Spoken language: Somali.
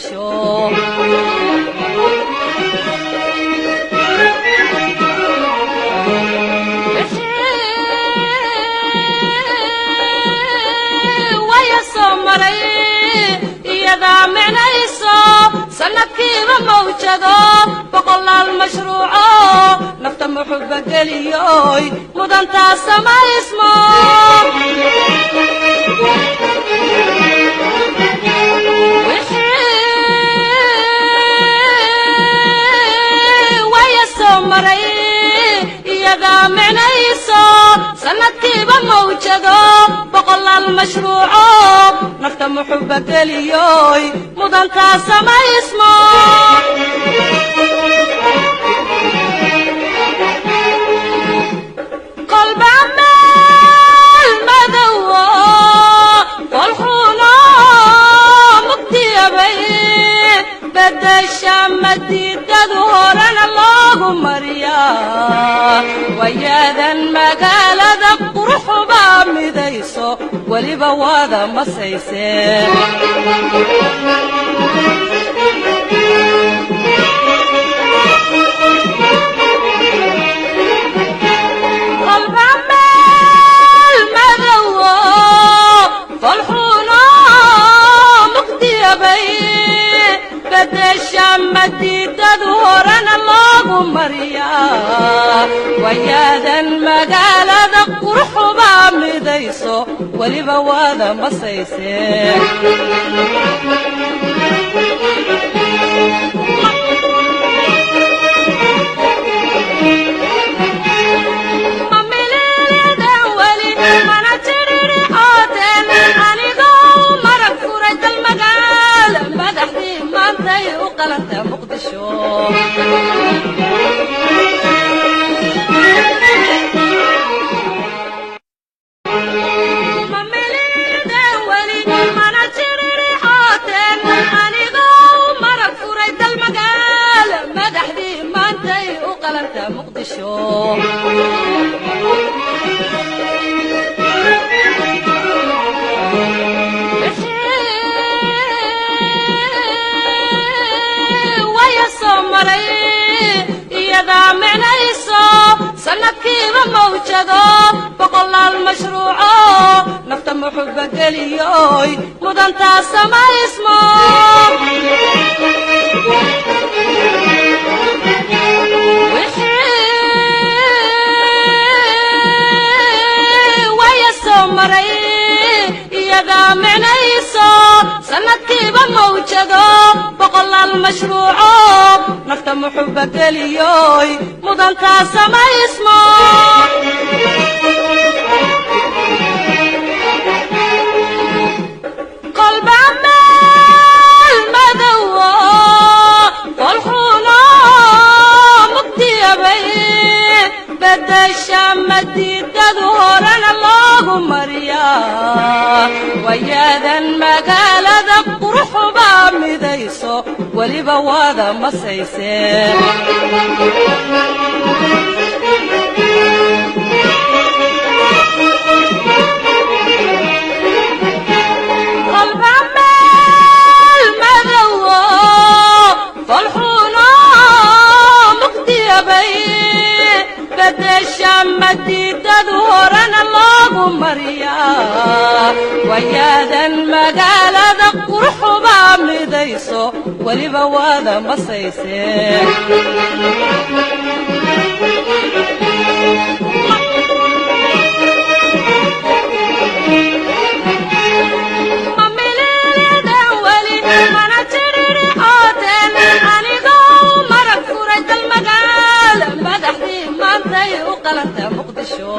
Muqdisho. Waya soo maray iyadaa micnayso, sanadkiiba mawjado boqolaal mashruuco nafta muxuba geliyoy mudantaa samaysmo. Waya soo maray iyadaa micnayso, sanadkiiba mawjado boqolaal mashruuco nafta muxuba geliyoy mudantaa samaysmo. Kolba meel madowo kolxuno mugdiyabay bedesha madiidadu horena loogu mariyaa, wayaadan magaalada quruxubaa midayso weliba waada masayse. Kolba meel madowo kolxuno mugdiyabay bedesha madiidadu horena loogu mariyaa, wayaadan magaalada quruxubaa midayso weliba waada masayse. Anigoo marag furay dalmagaal madaxdii maantay u qalanta Muqdisho. Anigoo marag furay dalmagaal madaxdii maantay u qalanta Muqdisho. Waya soo maray iyadaa micnayso, sanadkiiba mawjado boqolaal mashruuco nafta muxuba geliyoy mudantaa samaysmo. Waya soo maray iyadaa micnayso, sanadkiiba mawjado boqolaal mashruuco nafta muxuba geliyoy mudantaa samaysmo. Kolba meel madowo kolxuno mugdiyabay bedesha madiidadu horena loogu mariyaa, wayaadan magaalada quruxubaa midayso weliba waada masayse. Kolba meel madowo kolxuno mugdiyabay bedesha madiidadu horena loogu mariyaa, wayaadan magaalada quruxubaa midayso weliba waada masayse. Anigoo marag furay dalmagaal madaxdii maantay u qalanta Muqdisho.